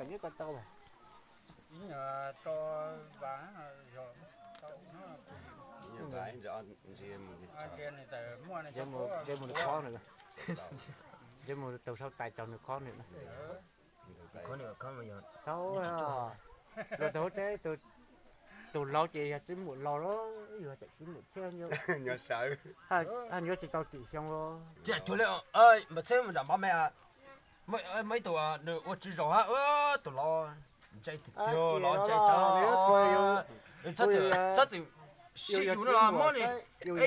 Nyob ko tau. Ntsia mus nws khob nws, ntsej mus taug sau tais tsaug nws khob nws. Tau, luag tau teb tus laus ces yog txiv muam laus los yog tam txiv muam thiab, nyob sawv, haj nyob tsis tau tim xyoo los. Npawg Txhiab mus nram npab me, muaj ib tug nws ua tswv zos hab, tus laus ntshe tiag tiag los ntshe txhob txwm sib yus no los muab nws ib tug,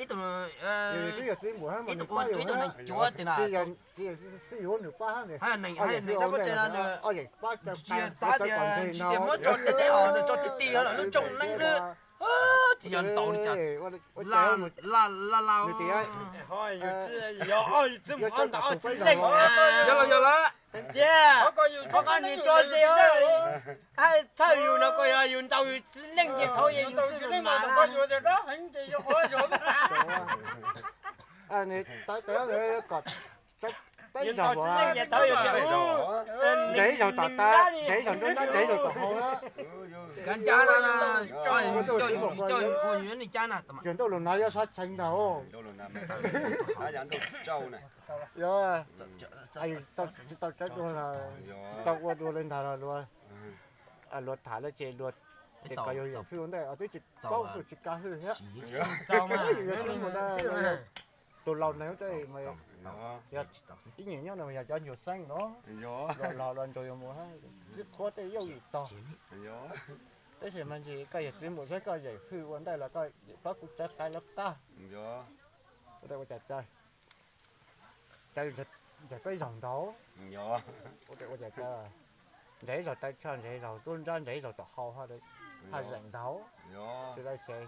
ib tug neeg cuav tiag na. Neeg, neeg txhob pab tsev no nws tsis xav tias nws tsis tias muab tso deb deb os, nws tso tiag tiag os, nws tso tiag tiag os, lub tsoom neeb xwb. Tsis yog ntaus li cas. La la la. Yog los yog lawm. Tiag, qhov ko yus tso ze, hais thawj yus no ko yog yus ntaus yus txiv neej ces thaum yus txiv neej mas kom peb zaug, ntshe ib zaug tom tas, ntshe ib zaug nruab nrab, ntshe ib zaug tom hauv. Kav ncaj, coj ua yuav li cas na. Yog ntuj lus no yuav sab tshee ntag. Yog tsis tau tsawb dua, tsis tau ua dua li ntag los luag, luag tham lawm ces luag, ces kom yus yawm hwj ua ntej twb tsis paub hwj tsis kav hwj thiab. Tus laus neeg, yog ib nyuag nyob no yog cov ncua xeeb no, los los los nrog yus mus, twb qhuab tej yauj yim tog. Tab sis mas ntshe koj yog txiv muam thiab koj yawm hwj ua ntej los koj pab kuv tsav qais los tag. Ua cas caw, caw ntshe peb zaug ntaus. Ua cas caw, ntshe ib zaug taw tshaj, ntshe ib zaug nruab nrab, ntshe ib zaug tom hau, haj zeem ntaus. Tsis tau xyov,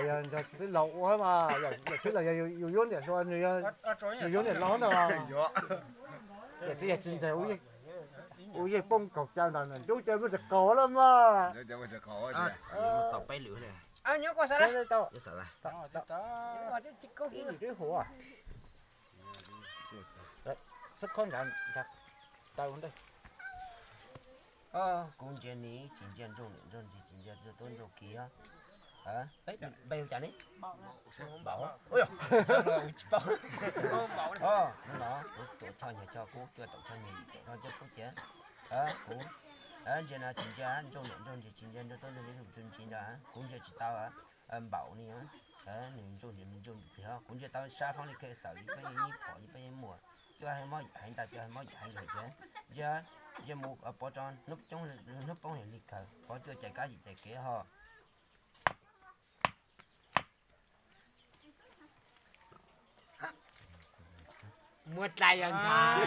yog ntshe txiv laus ua mas, yawm txiv laus yog yus yuav niam hluas, nws yog, nws yuav niam laus ntag. Yawm txiv yog tsis ntse, ua yeej poob kaug caw ntag, nws ntub caw muab tsis qaug lawm mas. Nyob ko xav, ib nim twb huv, xab khob nrad nrad, taw ntej. Kuv ntsia nis tsis ntsia ntsooj niam ntsooj ntsis, tsis ntsia ntsooj tub ntsooj kiv os. Npe hu cas ne? Npaum, tsis paub. Hnub no kuv tuam choj nyuag choj kub, cuaj tuam choj nyuag yim tuam choj coj kub ces kuv ntsia no tsis ntsia ntsooj niam ntsooj ntsis, tsis ntsia ntsooj tub ntsooj kiv, ntsis ntawd kuv ntsia tsis tau. Npaum li nws ntsooj niam nws ntsooj kiv, kuv ntsia tau sab foob li khe xaws li peb yeej phom li peb yeej muaj, cuaj hais mob yim hais ntag, cuaj hais mob yim hais nkawd ces ntsia, ntsia mus pov tso hnub coob hnub poob li kawg, pov cuaj cais kab yim cais kev ho. Muab dlai yog ntag.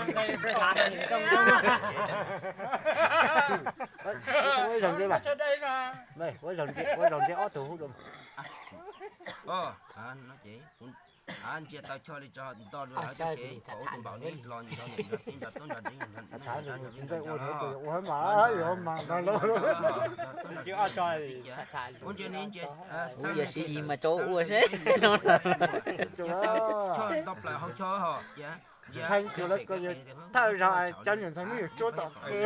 Ua ib zaug ntsia, ua ib zaug ntsia ob tug hub rau. Ntsia tau choj li tso nto lawm ces kom tus npaum li los nrog niam nrog txiv nrog tub nrog deev nrog nrog ua mas yuav mas no los. Kuv ntsia ni ntsia, kuv yog Siv Yis mas tso ua seb no. Ntxhais tsuas lawv ko yog thawj zaug cov nyuam ntxhais muab yus tsuab tom qe.